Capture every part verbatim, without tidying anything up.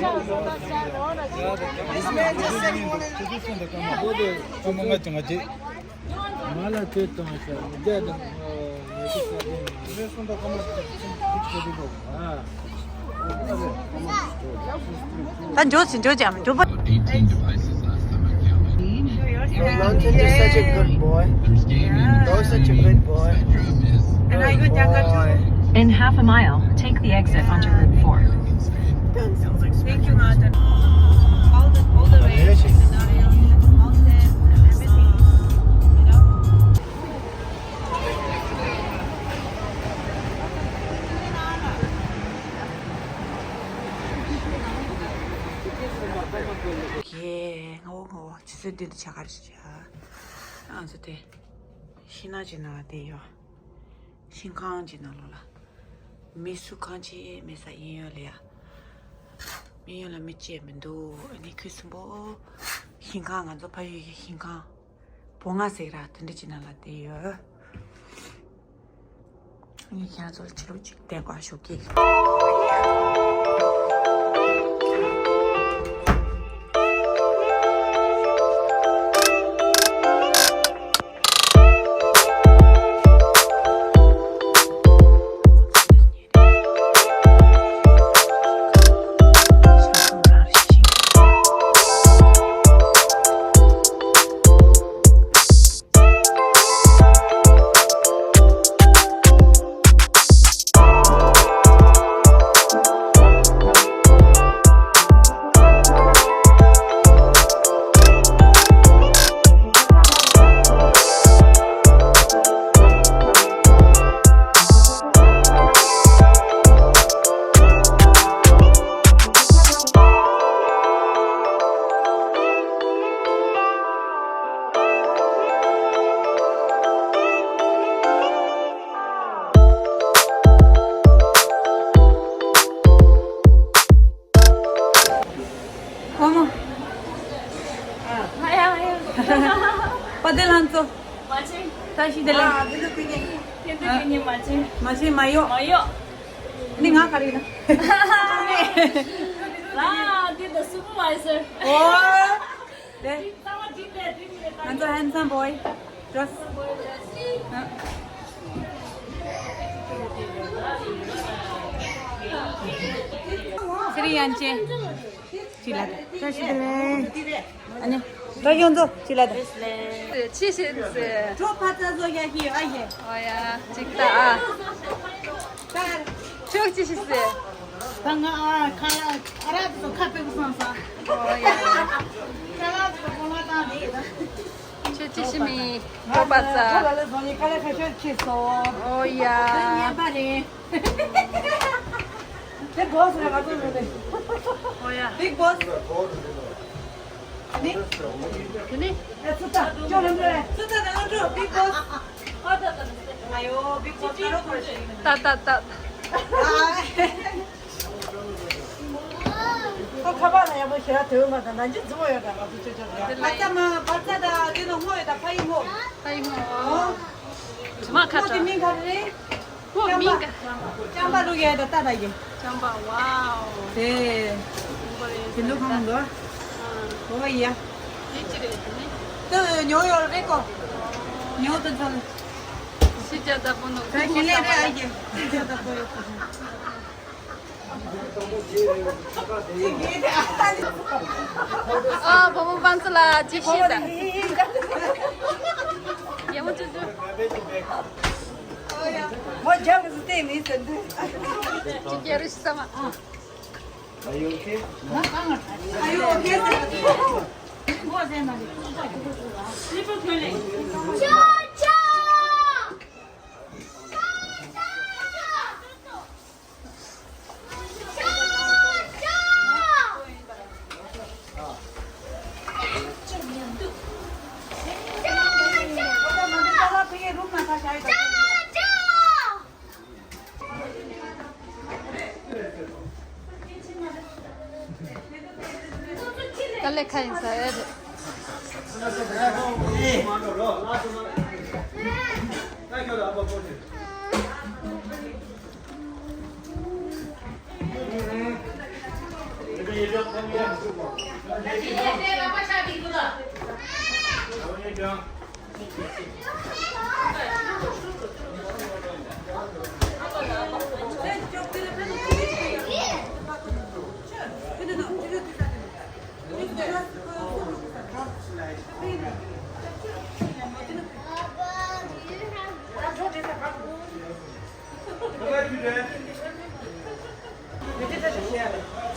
ད་འཇོག་ཅིག་འཇོག་ཅིག་འཇོག་པ། You're such a good boy. You're such a good boy. And I go down. In half a mile, take the exit onto Route four. Thank you, Martin. All the, all the range, the scenario, the mountain, and everything, you know? Okay, ངོ་ངོ་ཆུ་ཚོད་བདུན་དང་ཕྱེད་ཀ་རེད་ཤག་ང་ཚོ་དེ་ཤིང་ནགས་ཀྱི་ནང་ལ་བསྡད་ཡོད། ཤིང་ཁང་གི་ནང་ལོགས་ལ། མི་སུ་གང་ཅི་མེད་ས་གཡས་གཡོན་ལ་ཡ། གཡས་གཡོན་ལ་མི་གཅིག་མི་འདུག་ཨ་ནི་ཁུ་སིམ་པོ། ཤིང་ཁང་ང་ཚོ་ཕ་ཡུལ་གྱི་ཤིང་ཁང་། བོ་ང་ཟེར་ར་དེ་འདྲ་ཅིག་ནང་ལ་བསྡད་ཡོད། ངས་ཁྱེད་རང་ཚོ་ལ་ཕྱི་ལོགས་ཅིག་བསྟན་དགོས་ཞུ་གི། ཨོ་མ། ཨ་ཡ་ཨ་ཡ། པ་དེ་ལང་ཚོ། མ་ཆེ། ད་ཤི་དེ་ལ། ཨ་དེ་ལ་ཀུན་ཉེ། དེ་འདི་ཀུན་ཉེ་མ་ཆེ། མ་ཆེ་མ་ཡོ། མ་ཡོ། འདི་ང་ག་རེ་ཡིན་ན། ལ་དེ་ད་སུ་པར་ཝའི་ཟར། ཨོ། དེ། ང་ཚོ་handsome boy dress། ཚེ་རིང་དབྱངས་ཅན། ཅི་ལ་དེ། བཀྲ་ཤིས་བདེ་ལེགས། ཨ་ནི། བཀྲ་ཤིས་ཡོངས་རྫོགས་ཅི་ལ་དེ། ཅི་ཞིག་ཟེར། གྲོགས་ཕ་ཚ་བཟོ་ཡ་ཞིག་ཨ་ཡེ། ཨོ་ཡ། ཅིག་ལྟ་ཨ། ཁྱོད་ཅི་ཞིག་ཟེར། ད་ང་ཨ་ཁ་ཨ་ར་ཚོ་ཁ་པེ་གུ་སང་ས། ཨོ་ཡ། ཁ་ལ་ཚོ་གོ་ལ་ཏང་ནི་ད། ཁྱོད་ཅི་ཞིག་མི། ཁ་པ་ཚ། ཁ་ལ་ལ་བཟོ་ནི་ཁ་ལ་ཁ་ཤོར་ཁྱེར་སོ། ཨོ་ཡ། ད་ཉན་པ་རེད། དེ་boss་རེད་ང་ཚོ་ནོ་རེད། ཨོ་ཡ། Big boss། ནི། དེ་ནི། ཨེ་ཚུ་ད་ཅོ་ལེན་འགྲོ་རེད། ཚུ་ད་ད་ལེན་འགྲོ་Big boss། ཨ་ད་ད་ད། ཨ་ཡོ་Big boss་ད་རོ་ཁོ་རེད། ད་ད་ད། ཁོ་ཁ་པར་ལ་ཡག་པོ་ཞེ་དྲག་དོད་མ་དང་ན་འཇིབ་རྫུན་མ་ཡོད་ད་ང་ཚོ་ཅོ་ཅོ་ད། དེ་ལ་པ་ཚ་མ་པ་ཚ་ད་དེ་ནོ་སྔོ་ཡོད་ད་ཕ་ཡི་སྔོ། ཕ་ཡི་སྔོ། ཨོ། ཇི་མ་ཁ་ཁོ་དེ་ཏྲ། མིང་ག་རེ་རེད། ཁོ་མིང་ག་ཅམ་པ་ལུག་ཡ་ད་ལྟ་ད་ཡིན། ཅམ་པ་ཝའོ། དེ། དེ་ལུག་ཁང་འདུག་ཨོ་ཡ། དེ་ཅི་རེད་དེ་ནི། དེ་ཉོ་ཡོད་རེད་ཀོ། ཉོ་དུ་ཚོ། ཤི་ཅ་ད་པོ་ནོ། ད་ཤི་ལེ་རེད་ཨ་ཡེ། ཤི་ཅ་ད་པོ་ཡོད་ཀོ། ཨ་བུ་མོ་པང་ཚུ་ལ་ཅི་ཤེས་ད། ཡ་མོ་ཅུ་ཅུ། ཁོ་རྒྱབ་ཀྱི་སྟེང་ནས་ཟེར་འདུག་ཅི་རྒྱ་རི་ཤི་ས་མ། Are you okay? Are you okay? དཀའ་ལས་ཁག་ཡིན་ས་ཨེ་རེད།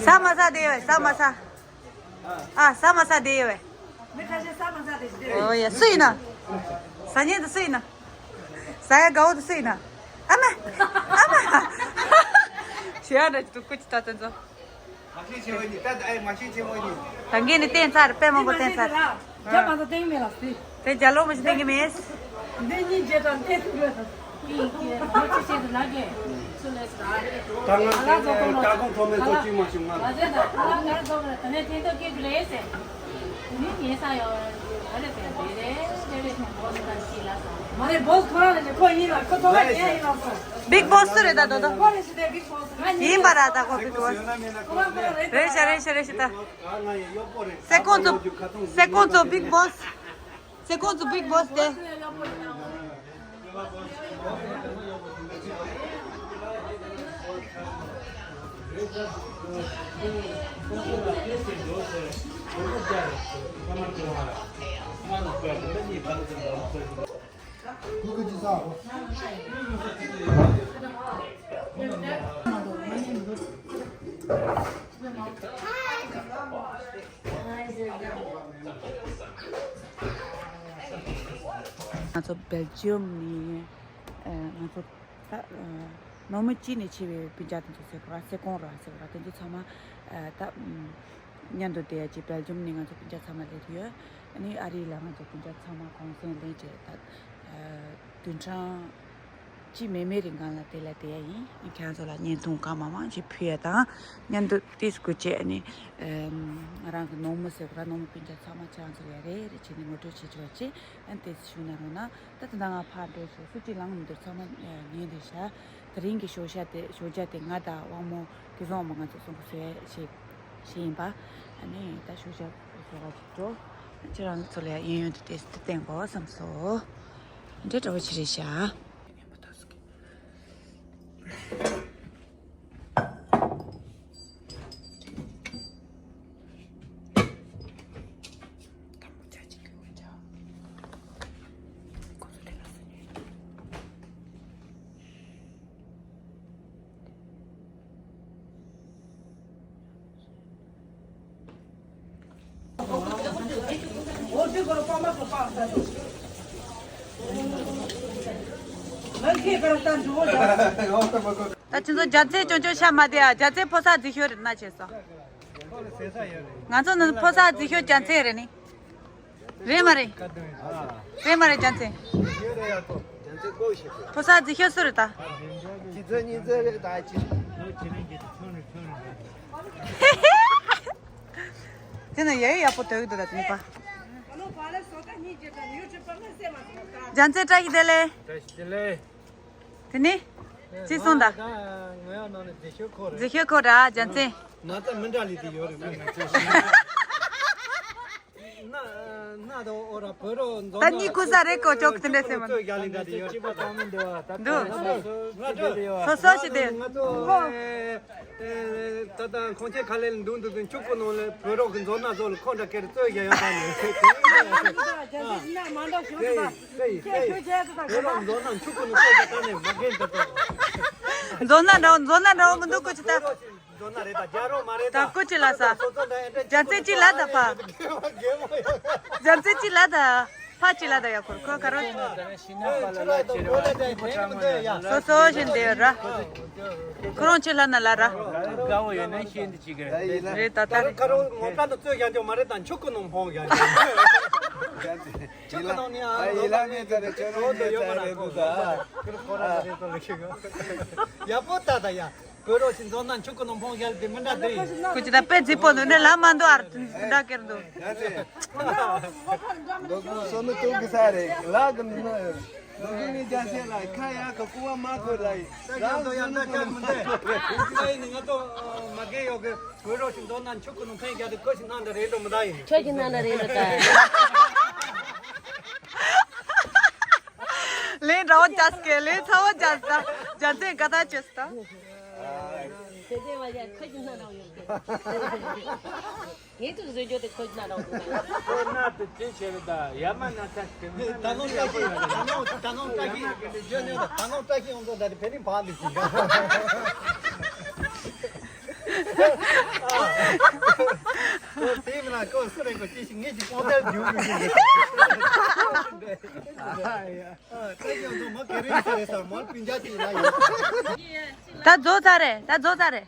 ཟ་མ་ཟ་དེ་ཡོད། ཟ་མ་ཟ། ཨ། ཟ་མ་ཟ་དེ་ཡོད། ཨོ་ཡ། སུ་ཡིན་ན། ཟ་མཁན་དེ་སུ་ཡིན་ན། ཟ་ཡ་དགའ་བོ་དེ་སུ་ཡིན་ན། ཨ་མ། ཨ་མ། ཞེ་ཡ་འདྲ་ཅིག་འདུག་ཁོ་ཅི་ད་དེ་ཚོ། མ་ཤེས་ཆེ་བ་ཡིན། ད་ཨེ་མ་ཤེས་ཆེ་བ་ཡིན། ད་ངས་ནི་བསྟན་ཚར། དཔེ་མང་པོ་བསྟན་ཚར། རྒྱ་མ་ཚོ་སྟེང་མེད་ལ་སི། དེ་རྒྱ་ལོ་མ་ཞིག་སྟེང་གི་མེད། འདི་གཉིས་རྗེས་དང་འདི་ཐུག་ཡོད། ད་ང་ཚོ་ལྟ་ཁོང་ཐོག་མེད་ཚོ་གཅིག་མ་བྱུང་ང་། མ་རེད། བོ་སི་ཁོ་རང་རེད། ཁོ་ཡིན་ལ། ཁོ་ཐོག་མ་ཡིན་ལ་སོང་། བིག་བོ་སི་རེད་ད་དོ་དོ། ཁོ་རེད་ཟེར་ཏེ་བིག་བོ་སི། ང་ཡིན་པ་ར་ད་ཁོ་བིག་བོ་སི། རེད་ཤག་རེད་ཤག་རེད་ཤག་ད། སེ་ཁོང་ཚོ། སེ་ཁོང་ཚོ་བིག་བོ་སི། སེ་ཁོང་ཚོ་བིག་བོ་སི་དེ། ང་ཚོ་སྦེལ་ཇམ་ནས་ང་ཚོ་ད་ནོར་མི་གཅིག་ནས་ཆེ་བའི་སྤུན་ཀྱག་དེ་ཚོ་ཟེར་དགོས་ར། སེ་གོང་ར་ཟེར་དགོས་ར། དེ་ཚོ་ཚང་མ་ད་མཉམ་དུ་བསྡད་ཡ་ཅིག་སྦེལ་ཇམ་ནས་ང་ཚོ་སྤུན་ཀྱག་ཚང་མ་སླེབས་ཡོད། ཨ་ནི་ཨ་རི་ལ་ང་ཚོ་སྤུན་ཀྱག་ཚང་མ་གུང་སེང་ལེན་བྱས། ད་བདུན་ཕྲག་གཅིག་མེད་མེད་རིང་གང་ལ་དེ་ལ་བསྡད་ཡ་ཡིན། ཁྱེད་རང་ཚོ་ལ་བརྙན་ཐུང་གང་མང་མང་ཅིག་ཕུལ་ཡ་དང་མཉམ་དུ་ཏིས་དགོས་བྱས། ཨ་ནི་ང་རང་གི་ནོར་མོ་ཟེར་དགོས་ར། ནོར་མོ་སྤུན་ཀྱག་ཚང་མ་ཁྱེད་རང་ཚོ་ལ་ཡ་རེ་རེ་བྱས་ནས་ངོ་སྤྲོད་བྱེད་ཆོག་པ་བྱས། ཨ་ནི་ཏིས་ཞུ་ན་རུང་ན། ད་དེ་འདྲ་ང་ཕར་འགྲོ་ཞོག་སུ་གཅིག་ལངས་མི་འདུག་ཚང་མ་ཉན་རེད་ཤག་དེ་རིང་གི་ཞོགས་ཇ་དེ། ཞོགས་ཇ་དེ་ང་དང་དབང་མོ་སྐལ་བཟང་དབང་མོ་ང་ཚོ་གསུམ་པོ་བཟོས་བྱས་བྱས་ཡིན་པ། ཨ་ནི་ད་ཞོགས་ཇ་བཟོ་ག་ཅིག་འགྲོ། ཁྱེད་རང་ཚོ་ལ་ཡང་གཡས་གཡོན་དུ་ཏོག་ཙམ་བསྟན་དགོས་བསམ་སོང་། འདྲེ་འདྲ་བོ་ཅིག་རེད་ཤག་ད་ཁྱེད་ཚོ་རྒྱ་ཚེ་ཅོང་ཅོང་ཤ་མ་དེ་ཨ། རྒྱ་ཚེ་ཕོ་གསར་རྫི་ཤོ་རེད་ན་བྱས་སོ། ང་ཚོ་ནི་ཕོ་གསར་རྫི་ཤོ་རྒྱ་ཚེ་རེད་ནི། རེད་མ་རེད། རེད་མ་རེད་རྒྱ་ཚེ། ཕོ་གསར་རྫི་ཤོ་སུ་རེད་ད། དེ་ན་ཡ་ཡ་ཡག་པོ་དོད་ཀྱི་འདུག་ད་དེ་ནི་པ། རྒྱ་ཚེ་བཀྲ་ཤིས་བདེ་ལེགས། བཀྲ་ཤིས་བདེ་ལེགས། དེ་ནི། ཅི་སོང་ད། རྫི་ཤོ་ཁོ་ར་རྒྱ་མཚན། ན་ཚ་མི་འདྲ་ལི་དེ་ཡོད་རེད། ན་ན་དང་ཨོ་ར་བོད་རོགས་མཛོ། ད་གཉིད་ཁུག་ས་རེད་གོ་ཅོག་དེ་འདྲ་སེམས་མ། ཚོད་རྒྱག་ལི་འདྲ་དེ་ཡོད་རེད། འདུག་ང་ཚོ་སོ་སོ་ཞིག་དེ། ད་ལྟ་ཁོང་ཁྱེད་ཁ་ལེ་ལ་འདུག་འདུག་དུ་ཆུ་ཁོ་ནང་ལ་བོད་རོགས་ཀྱི་མཛོ་ན་ཚོ་ལ་ཁོང་འདྲ་སྐད་ཚོད་རྒྱག་ཡོད་ད་ནི། ཟེར་ཡིན། ཟེར་ཡིན། ཟེར་ཡིན། ཁྱོད་ཁྱོད་ཁྱོད་ཁྱོད་ཁྱོད་ཁྱོད་ཁྱོད་ཁྱོད་ཁྱོད་ཁྱོད་ཁྱོད་ཁྱོད་ཁྱོད་ཁྱོད་ཁྱོད་ཁྱོད་ཁྱོད་མཛོ་ན་འདྲ་བོ་མཛོ་ན་འདྲ་བོ་མི་འདུག་ཀུ་ཅི་ད། མཛོ་ན་རེད་ད་རྒྱ་རོ་མ་རེད་ད། ད་ཀུ་ཅི་ལ་ས། རྒྱ་རྩེ་ཅི་ལ་ད་ཕ། རྒྱ་རྩེ་ཅི་ལ་ད། ཕ་ཅི་ལ་ད་ཡ་ཁོར་ཁོ་ཁ་རོ། སོ་སོ་བཞིན་དེ་ར། ཁོ་རང་ཅི་ལ་ན་ལ་ར། དགའ་བོ་ཡོད་ན་ཤེས་འདི་ཅི་གི་རེད། རེད་ད་ད་རེད། ཁ་རོ་ངོ་ཀ་ནི་རྩོད་རྒྱག་འཇོག་མ་རེད་ད་ཆུ་ཀུ་ནང་འཕོང་རྒྱག་འཇོག། ཆུ་ཀུ་ནང་ནི་ཨ་ཡི་ལ་མེད་ད་རེད་ཆོ་ནང་ནི་ད་རེད་འདུག་ད། ཁོ་ར་རེད་ད་ལ་ཤི་ག་ཡག་པོ་ད་ད་ཡ། བོད་རོགས་ཤིག་མཛོ་ན་ཆུ་ཀུ་ནང་འཕོང་རྒྱག་དེ་མི་འདྲ་དེ། ཁོ་ཅི་ད་དཔེ་རྫིག་པོ་འདུག་ནས་ལ་མ་འདུག་ཨར་འདྲ་ཀེར་འདུག་ད་ཚེ། ལོ་ཀུན་སོ་ནི་ཏུང་གི་ས་རེད་ལ་གི་ནི། ལོ་རྒྱུས་ནི་རྒྱ་ཆེ་ལ་ཁ་ཡག་གི་སྐུ་བ་མ་གོ་ལ་ཡིན། ད་ཡང་དོ་ཡང་ད་ཆག་མི་འདུག་ཨ་ཡིན་ནི་ང་ཚོ་མ་རྒན་ཡོད་གི་གོས་རོགས་ཤིག་འདོན་ན་ཆུ་ཁུ་ནང་ཕན་རྒྱག་དུས་ཁོ་ཞིག་ནང་དུ་རེད་འགྲོ་མི་འདུག་ཡིན། ཁྱོད་ཀྱི་ནང་ན་རེད་འགྲོ་ད། ལན་འདྲ་བོ་རྒྱག་སྐད་ལན་ཚ་བོ་རྒྱག་ད། རྒྱ་མཚན་ག་ད་བྱེད་ད། དེ་དེ་བ་ཡ་ཁོ་ཀྱི་ནང་ན་ཡོད་སྐད། ངས་ཀྱི་བཟོས་རྒྱུ་དེ་ཁོ་ན་རོགས་དང་། ཁོ་ན་དུ་ཅི་བྱེད་རེད་ད་ཡ་མ་ན་ཚ་སྐད་མི་ད་ནོ་ལྟ་གི་ད་ནོ་ད་ནོ་ལྟ་གི་ཡོད་ནས་ད་ནོ་ལྟ་གི་ཡོང་ཚོ་ད་དེ་ཕེ་རིང་བང་འདི་ཞིག་ག་ཁོ་སེམས་ན་ཁོ་སུ་རེད་ཁོ་ཅི་ཞིག་ངས་ཀྱི་སྤོང་ཐལ་རྒྱུ་རུ་ཞིག་ད་ཡོང་ཚོ་མ་གེ་རིང་ས་རེད་ས་མ་སྤུན་ཀྱག་ཅིག་ན་ཡོད། ད་རྫོགས་ཚར་རེད། ད་རྫོགས་ཚར་རེད།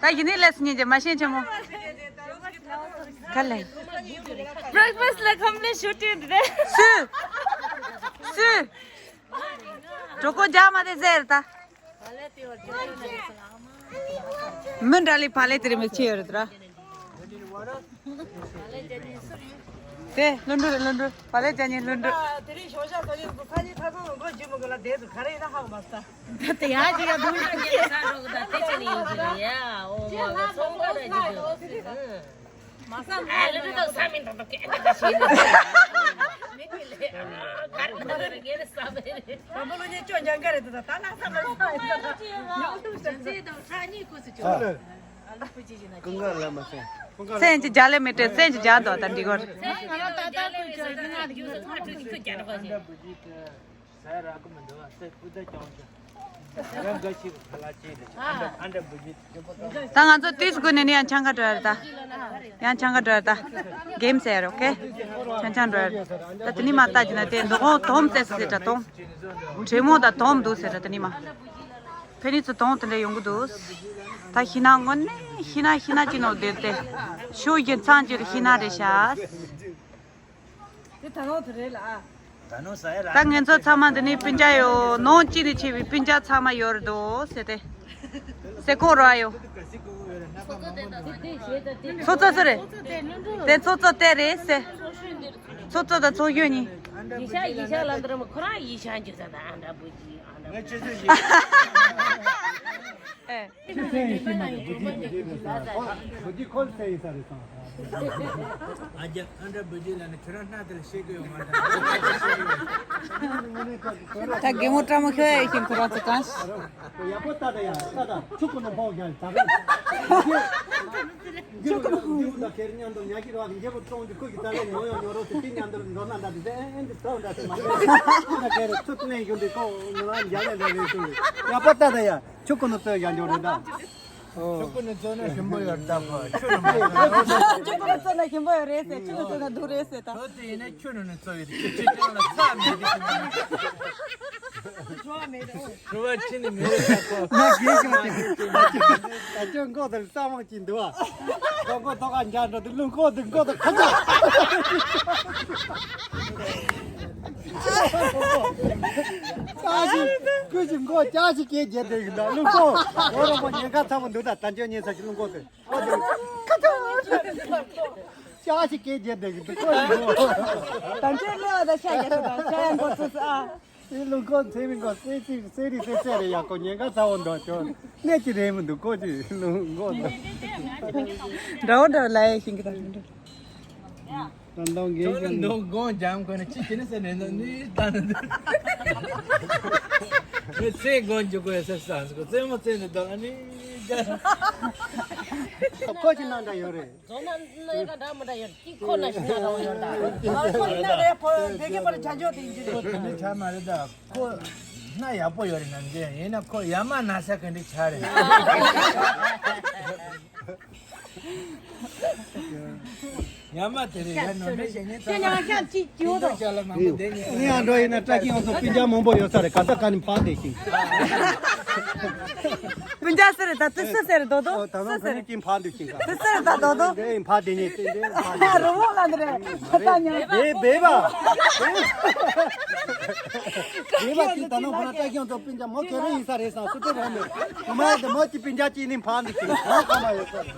ད་ཡིན་ནི་ལས་སུ་ཉིན་གྱི་མ་ཤེས་ཆེན་མོ། ག་ལེ། Breakfast ལ་ཁམ་ལེ་ཤུ་ཏི་རེད། སུ། སུ། གྲོགས་པོ་རྒྱ་མ་དེ་ཟེར་ད། མི་འདྲ་ལི་ཕ་ལེ་དེ་རེ་མི་ཆེ་ཡོད་རེད་ད། དེ་ལྷུན་གྲུབ་རེད་ལྷུན་གྲུབ་ཕ་ལེ་ཅན་ཉིན་ལྷུན་གྲུབ། དེ་རིང་ཞོགས་ཇ་ཟ་ཡོད་ཁ་ཉིན་ཁ་སང་མགོ་རྒྱུ་མི་དགོས་ལ་བསྡད་འདུག་ག་རེ་ཡིན་ན་ཧ་གོ་མ་སོང་། ད་དེ་ཡང་ཅིག་ཡང་སྡུག་ཅག་སྐྱེས་ས་འགྲོ་གི་ད་དེ་ཅི་ནས་ཡིན་གྱི་རེད་ཡ། འོ་མ་ག་ཚོང་པ་ར་ཅིག་འདུག་ཨ་ལ་ད་ས་མིན་ད་ད་སྐད་ད་ཤེས་ནས་མི་དེ་ལས་གར་མི་ད་ར་ངས་ར་ས་མེད་རེད། བ་མོ་ལོ་ཉེ་ཅོ་ཉང་ག་རེད་ད་ད་ལ་ས་མ་ལ་ས་ཡོང་དུ་ས་ཚེ་དང་ཁྲ་གཉིས་ཁུ་སི་ཅོ་ལ་ཀུན་དགའ་ལ་མ་སེ། སེམས་ཀྱི་རྒྱ་ལས་མི་སྤྲད་སེམས་ཀྱི་རྒྱ་འདོག་ད་འདི་གོར། ས་ར་གི་མི་འདུག་ས་སྐུ་ད་ཀྱང་ཅི་ར་འགའ་ཞིག་ཁ་ལག་ཅི་རེད་ཨ་འདྲ་ཨ་འདྲ་བུ་ཅི། ད་ང་ཚོ་དུས་སྒོ་ནས་ནི་ཡང་ཆང་ཁ་འགྲོ་ཡ་རེད་ད། ཡང་ཆང་ཁ་འགྲོ་ཡ་རེད་ད། གེམ་ཟེར་ཡ་རེད་ཨོ་ཁེ། ཆང་ཆང་འགྲོ་ཡ་རེད། ད་དེ་ནི་མ་ལྟ་ཅི་ན་དེ་འདུག་ཧོ་དོམ་ཙེ་སི་ཟེར་ད་དོམ། དྲེད་མོང་ད་དོམ་འདུག་ཟེར་ད་དེ་ནི་མ། ཕན་ནི་ཚོ་དོམ་དེ་འདྲ་ཡོང་གི་འདུག་ད་ཤི་ན་དངོས་གནས་ཤི་ན་ཤི་ན་ཅི་ནོ་བསྡད་དེ། ཤོ་ཡི་ཚང་ཅི་རུ་ཤི་ན་རེད་ཤག་དེ་ད་ནོ་དེ་རེད་ལ། ད་ནོ་ས་ཡ་ལ། ད་ངེད་ཚོ་ཚང་མ་འདི་ནས་སྤུན་ཀྱག་ཡོད་ནོ་ཅི་ནས་ཆེ་བའི་སྤུན་ཀྱག་ཚང་མ་ཡོད་རེད་དོ་ཟེར་ཏེ། ཟེར་ཁོང་རོ་ཡོད། ཚོ་ཚོ་སུ་རེད། དེ་ཚོ་ཚོ་དེ་རེད་ཟེར། ཚོ་ཚོ་དང་ཚོ་གཞོན་གཉིས། ཡི་ཤ་ཡི་ཤ་ལ་འདི་ར་མ་ཁོ་རང་ཡི་ཤ་འཇུ་ད་ད་ཨ་འདྲ་བུ་ཅི་ཨ་འདྲ་བུ་ཅི། ཨེ། ཁྱི་སེང་ཡིན་ཤི་མ་གི་བུ་ཅི་མི་རེད་ཟེར་ས། བུ་ཅི་ཁོལ་སེང་ཡིན་ས་རེད་ས། ཨ་རྒྱ་ཨ་འདྲ་བུ་ཅི་ལ་ནི་ཁྱོད་རང་སྣ་དེ་ལ་ཤེས་གི་ཡོད་མ་རེད། ད་རྒན་མོ་བཀྲ་མོ་ཁྱོད་ཡ་ཡིན་ཁོ་རང་ཚོ་གང་ཞིག་ཡག་པོ་ལྟ་ད་ཡ་ལྟ་ད་ཆུ་ཁོ་ན་ཕོག་རྒྱ་ད་རེད། ཆུ་ཁོ་ན་ཕོག་རྒྱ་ད་ཁེར་མཉམ་དུ་ཉག་གི་ར་བ་གི་རྒྱལ་པོ་ཙོང་གི་ཁུ་གི་ད་ལེ་ཉོ་ཡོ་ཉོ་རོ་སི་ཏི་མཉམ་དུ་འགྲོ་ན་འདྲ་དེ་ཨེ་འདི་ཚོ་འདྲ་སེ་མ་ཁེར་ཁུ་ད་ཁེར་ཚུ་ནས་ཡོང་དུས་ཁོ་ང་རང་རྒྱ་ལས་འདྲ་རེད་ཤོད་ཡག་པོ་ལྟ་ད་ཡ། ཆུ་ཁོ་ན་ཚོས་ཡང་འཇོག་རེད་ད། ཆུ་ཁོ་ན་ཚོས་ན་ཞིམ་པོ་ཡོད་ད་ཁོ་ཆུ་ན་མ་ཚོས། ཆུ་ཁོ་ན་ཚོས་ན་ཞིམ་པོ་ཡོད་རེད་ཟེར་ཆུ་ཁོ་ན་ཚོས་ན་སྡུག་རེད་ཟེར་ད། ཚོས་དེ་ཡིན་ན་ཆུ་ན་ན་ཚོས་ཡོད་དེ་ཆུ་ཆུ་ཀྱང་ལ་ཚ་མེད་དེ་ཆུ་ན། ཆུ་བ་ཆི་ནི་མེད་རེད་ད་ཁོ། ང་རྒན་ཞིག་མ་དེ། ད་ཁྱོད་མགོ་དེར་རྩ་མང་གཅིག་འདུག་ཨ། མགོ་མགོ་ཐོག་ཁ་འཇག་འགྲོ་དུས་རླུང་ཁོག་དུ་མགོ་དུ་ཁ་ཚ། ཅག་ཞིག་ཀུ་ཞིག་མགོ་ཅག་ཞིག་སྐད་རྒྱག་བསྡད་ཡོད་ན་རླུང་ཁོག་འོ་རོགས་པ་ཉེན་ཁ་ཚ་པོ་འདུག་ད་ད་འཇོག་ཉེན་ས་ཞིག་རླུང་ཁོག་དུ་ཁ་ཚ། ཅག་ཞིག་སྐད་རྒྱག་བསྡད་ཡོད་འདུག་ཁོ་ཞིག་མགོ། ད་འཇོག་ལོ་ད་ཤ་རྒྱག་ཤོག་ད་ཤ་ཡང་མགོ་ཚུགས་སོ་ཨ། ཨེ་ལུང་ཁོ་ཚེ་རིང་ཁོ་ཚེ་གཅིག་ཚེ་རིང་ཚེ་ཚེ་རེ་ཡག་ཁོ་ཉེན་ཁ་ཚ་བོ་འདུག་ཁྱོད་གནས་ཀྱི་རེད་མི་འདུག་ཁོ་ཅི་ལུང་ཁོ་འདུག་འདྲ་བོ་འདྲ་བོ་ལ་ཡ་ཤིང་གི་ད་འདྲ། ད་འདང་གིན་ཁྱོད་ལ་འདང་དགོང་འཇམ་ཁོ་ན་ཅི་བྱེད་ན་ཟེར་ནས་ནི་ད་ནི་འདུག་ངས་ཚེ་དགོང་འཇུག་དགོས་ཟེར་ས་ཟེར་ཁོ་རྩེད་མོ་རྩེ་ནས་འདུག་ཨ་ནི་ད། ཁོ་ཅི་ནང་འདྲ་ཡོད་རེད། རྫོང་ན་ན་ཡ་ག་འདྲ་མི་འདྲ་ཡོད་ཀྱི་ཁོ་ན་ཤི་ན་རང་ཡོད་ད། ཁོ་ཡིན་ན་རེད་ཁོ་བོད་སྐད་པར་ཆ་འཇོག་དེ་ཡིན་གྱི་རེད། ཁོ་དེ་འདྲ་ཆ་མ་རེད་ད། ཁོ་སྣ་ཡག་པོ་ཡོད་རེད་ནམ་རྒྱུན་ཡིན་ན་ཁོ་ཡ་མ་ན་ས་ག་འདྲ་ཆ་རེད། ཡ་མ་དེ་རེད་ཡ་ནོར་འདྲ་བྱེད་ཉེན་ཁྱོད་ཉང་ཤག་ཅིག་ཅིའོ་དོ། ཤག་ལ་མང་པོ་བསྡད་ཉེན་ཁ་ནི་ཡང་འགྲོ་ཡིན་ན་བཀྲ་ཤིས་ཡོངས་སུ་སྤུན་ཀྱག་མང་པོ་ཡོད་ས་རེད་ག་ས་ག་ནས་ཕར་བསྡད་ཤིང་། སྤུན་ཀྱག་སུ་རེད་ད་དུ་སུ་ཟེར་རེད་དོ་དོ་ད་སུ་ནང་ཟེར་ཕ་རེད། ནས་ཀྱིན་ཕར་འདུག་ཅིང་ཁ། དེ་སར་ད་དོ་དོ། དེ་ཡིན་ཕར་དེ་ཉིད་དེ་འདྲའི་ཕར་འདུག་རི་བོ་ལ་འདི་རེད་ད་ཉོ། དེ་སྦས་པ། སྦས་པ་ཅིག་ད་ནང་ཁོ་ན་ལྟ་ཀྱང་དོ་སྤུན་ཀྱག་མོ་ཁེ་རེ་ཡིན་ས་རེད་སང་སུ་དེ་རོ་མེད། ཁོ་མ་ཡི་དེ་མོ་ཅིག་སྤུན་ཀྱག་ཅིག་ནི་ཕར་འདུག་ཅིང་ཁོ་ཁོ་མ་ཡོད་ས་རེད།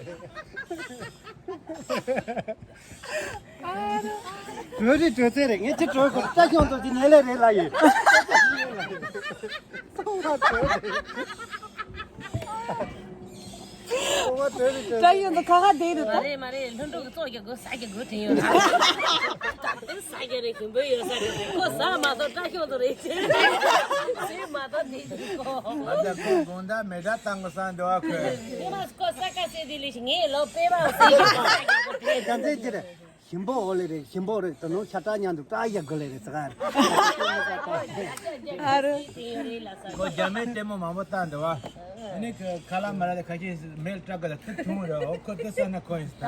བྲོས་རེད་བྲོས་ཚེ་རེད། ངས་ཅི་བྲོས་དགོས། བཀྲ་ཤིས་ཡོང་དོ་ཅི་ནས་ལས་རེད་ལ་ཡིན། སོང་བ་བྲོས་རེད། སོང་བ་བྲོས་རེད་བྲོས། བཀྲ་ཤིས་ཡོང་དོ་ཁ་ཁ་བསྡད་རེད་ད། མ་རེད་མ་རེད། ལྷུན་གྲུབ་ཀྱི་ཙོག་རྒྱག་དགོས་ཟ་རྒྱག་དགོས་དྲན་ཡོད་ལ། ད་དེ་ཟ་རྒྱག་རེད། ཞིམ་པོ་ཡོད་ས་རེད། ཁོ་ཟ་མ་ཐོག་བཀྲ་ཤིས་ཡོང་དོ་རེད་ཟེར། ཟ་མ་ཐོག་དེ་ཁོ། ཨ་ཅག་ཁོ་དགོང་དག་མེ་དགྲ་བཏང་གི་ས་འདི་བ་ཁོས། ཁོ་ས་ཀ་ཟེར་དེ་ལས་ངས་ལོ་པེ་བ་ཟེར་གྱི་ས་རྒྱག་དགོས་དྲན། ཡོད་ས་རེད། ཞིམ་པོ་འོ་ལེ་རེད། ཞིམ་པོ་རེད། དེ་ནོ་ཤ་ཏྲ་མཉམ་དུ་ཏྲ་ཡ་གོ་ལེ་རེད་ཟ་ག་རེད། ཨ་རོ། ཁོ་རྒྱ་མའི་ལྟད་མོ་མང་པོ་ལྟ་འདུག་བ། ཨ་ནི་ཁ་ལག་མ་ལག་དེ་ཁ་ཤས་མེལ་སྐྲག་གི་ལ་ཏི་ཐུང་རེད། འོ་ཁོ་ཏི་ས་ན་ཁོ་ཡིན་ས་ན།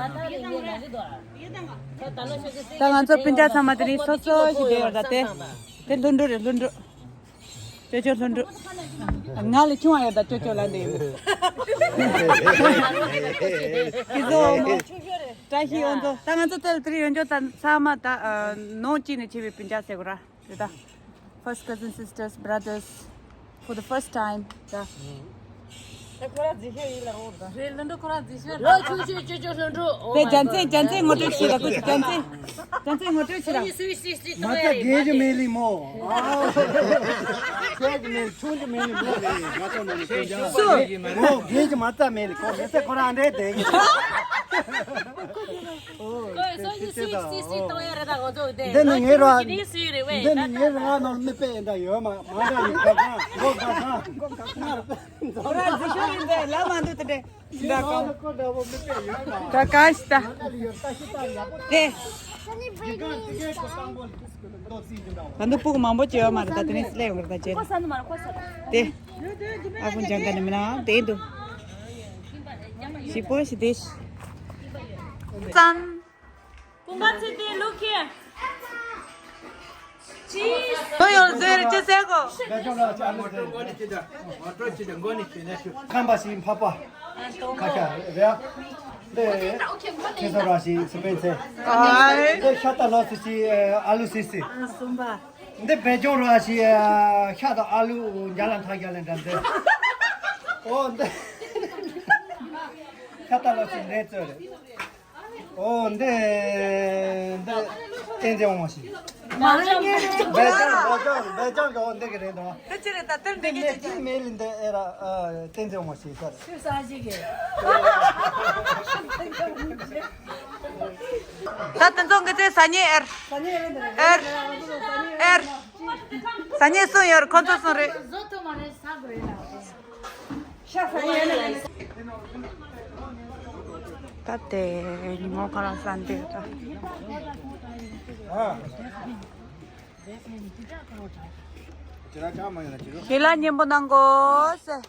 ད་ང་ཚོ་སྤུན་ཀྱག་ཚང་མ་དེ་རིང་སོ་སོ་ཞིག་བསྡད་ཡོད་ར། དེ་དེ་ལྷུན་གྲུབ་རེད། ལྷུན་གྲུབ། ཅོ་ཅོ་ལྷུན་གྲུབ། ང་ལས་ཆུང་བ་ཡོད་ད། ཅོ་ཅོ་ལ་འདི་ཡིན། ཁྱི་ཟོ་མོ། བཀྲ་ཤིས་ཡོང་དོ། ད་ང་ཚོ་ཏེལ་ཏི་རི་ཡོང་ཅོ་ད་ཚང་མ་ད་ནང་གཅིག་ནས་ཆེ་བའི་སྤུན་ཀྱག་ཟེར་གོ་ར་རེད་ད། First cousin sisters, brothers, for the first time. ད་ཁོ་ར་རྫི་ཤོས་ཡིན་ལ་འོ་ད། རེད། ལྷུན་གྲུབ་ཁོ་ར་རྫི་ཤོས་རེད། ལོ་ཆུང་ཆུང་ཅོ་ཅོ་ལྷུན་གྲུབ། དེ་རྒྱལ་མཚན་རྒྱལ་མཚན་ངོ་སྤྲོད་བྱེད་ལ། ཁོ་ཅི་རྒྱལ་མཚན། རྒྱལ་མཚན་ངོ་སྤྲོད་བྱེད་ལ། སུའི་སུའི་སུའི་སུའི། མ་ཐག་རྒས་ཀྱི་མེད་ལི་མོ། ཨ། ཆེ་གི་མེད་ཆུང་གི་མེད་ལི་མོ་རེད། ང་ཚོ་ནང་ནས་སུ། ཨོ་རྒས་ཀྱི་མ་ཐག་མེད་ལི། ཁོ་མི་ཚེ་ཁོ་རང་འདྲེ་བསྡད་ཀྱི། ཨོ་དེ་དེ་དེ་དང་། འདི་ནི་ངའི་ར། འདི་ནི་ངའི་ར་ནང་མི་དཔེ་འདྲ་ཡོད་མ་མ་འདྲ་ཡི་ག་གང་མགོ་ག་གང་། ཁོ་ར་རྫི་ཤོས་ཡིན་ཏེ་ལ་མ་འདུག་ཏེ་འདྲེ། ད་ག་ཞིག་ད། དེ། ད་འདི་ཕྲུ་གུ་མང་པོ་ཅིག་ཡོད་མ་རེད། ད་དེ་ནས་སླེབས་ཡོང་གི་རེད། ད་བྱས། དེ། ཨ་ཁུ་འཇང་ག་ནས་མིན་ན་དེ་འདུག་ཞིག་པོ་ཞིག་དེ། ཙམ། ཀུན་དགའ་ཚེ་བརྟན། ལུག་ཁྱེར། ཅི། དོ་ཡོང་ཟེར་ཅི་ཟེར་གོ། ཁམས་པ་ཞིག་འཕགས་པ། ཁ་ཤ་རེད་ཡ། འདི་ཁེ་སོ་ར་ཞིག་སི་པན་སེ། ཨ། འདི་ཤ་སྟག་ལོ་སི་ཞིག་ཨ་ལུ་སི་སི། འདི་བེ་ཅོང་ར་ཞིག་ཤ་དང་ཨ་ལུ་འཇའ་ལ་འཐག་རྒྱ་ལ་འདྲ་འདི། ཨོ་འདི་ཤ་སྟག་ལོ་སི་ལས་ཚོད་རེད། ཨོ་འདི་འདི་བསྟན་འཛིན་དབང་མོ་ཞིག་མ་རེད། བེ་ཅོང་བེ་ཅོང་བེ་ཅོང་གི། ཨོ་འདི་གི་རེད་དོ། དེ་ཅི་རེད། ད་དེར་འདི་འདི་གི་ཅི་ཅི། མེ་ལི་འདི་ཨེ་ར། ཨ། བསྟན་འཛིན་དབང་མོ་ཞིག་ས་རེད། ད་དེ་ཚོ་གི་ཚེ་ཟ་ཉེ་ཨེར། ཨེར། ཨེར། ཟ་ཉེ་གསུང་ཡོད། ཁོ་ཚོ་གསུང་རེད། ད་དེ་ཉིན་མོ་ཁོ་རང་ས་འདིར་ད། ཞལ་ལག་སྙན་པོ་གནང་གོ་ཟེར།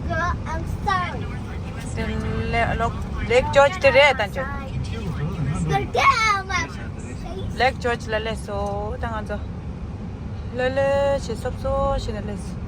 Girl, I'm sorry. དེ་ལེགས་ཇོརྗ་དེ་རེད་ད་ཅོ། Girl, get out of my face. ལེགས་ཇོརྗ་ལ་སླེབས་སོང་། ད་ང་ཚོ་ལོ་ལོ་ཞེས་སོབ་སོབ་བྱས་ནས་སླེབས་སོང་།